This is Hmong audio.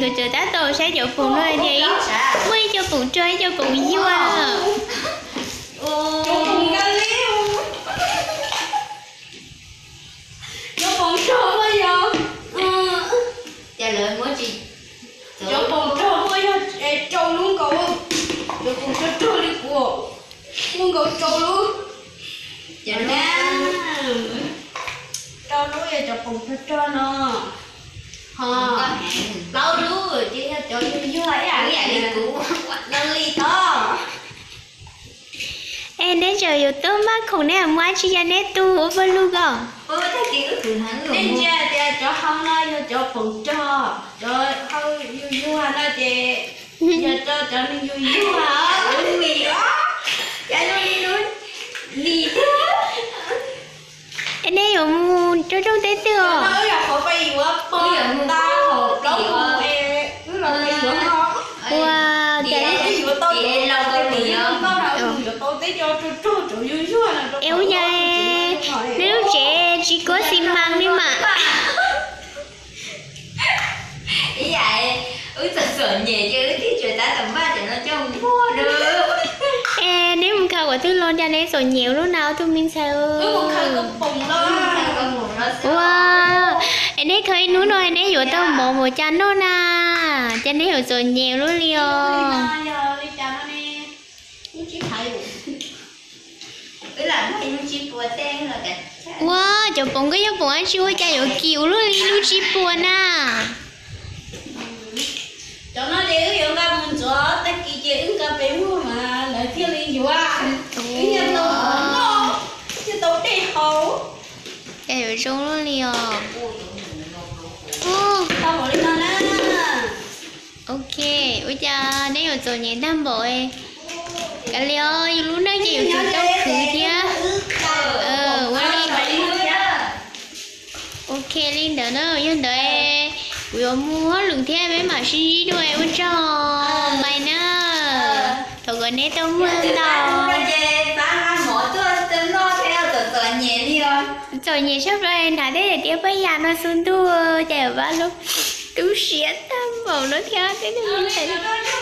Txawm tab tom saib cov poom no ces muaj ib co poom rog ib co poom yuag. Cov poom rog muaj yog, cov poom rog muaj yog rau lub nkaus, cov poom rog rog li kuv, muaj nkaus rau lub, rau lub yog cov poom rog rog no, ho plaub lub ces yog cov yuag yuag ib yam li kuv, li tod. Es neb tseem yuav tuaj maj khoom neb muab dab tsi ya neb tu ua pawg lug ko? Nej ntsia tias cov hau no yog cov poom rog, cov hau yuag yuag no ces yog rau cov neeg yuag yuag, cov neeg yuag yuag. Es nej yuav mus rau rooj teb twg os? Wb yuav pais yuav pog tau plaub mus es wb los pais yuav no. Ua cas, es ua cas nej lub tsev tsis kuab xi mas li mas? Ib yam wb txom txom nyem ces wb thiaj tseem tab tom npaj cov no coj mus muag. Es neb mus khaws qhov twg los cas neb txom nyem ua luaj na ob tug me ntxhais? Ua, es neb khaws ib hnub no neb yuav tau mov mus ua cas noj na? Cas neb yuav txom nyem ua luaj li os? Ua, cov poom koj yog poom dab tsi ua cas yuav kim ua luaj li lub tsib puas na? Cov no ces wb yuav nqa mus ntxuav, tag kis ces wb nqa pem muag mas lawv thiaj li yuav. Wb thiaj tau mov noj, thiaj tau dej haus. Cas yuav zoo luaj li os. Tau hauv li no na. Ok, ua cas neb yuav txom nyem tag npaum. Kav liam, yus lub neej ces yuav tsum tau khwv thiab. Ua li. Ok li ntawd na, yog ntawd kuv yuav mus hauj lwm thiab, peb mam sib ntsib dua, ua tsaug ntau na. Thov kom neb tau muag ntau. Txom nyem tshaj plaws hnav tej daim tiab paj yas no xub ntuj, cas yuav pab lub tu siab tag npaum no thiab tej neeg ntxhais.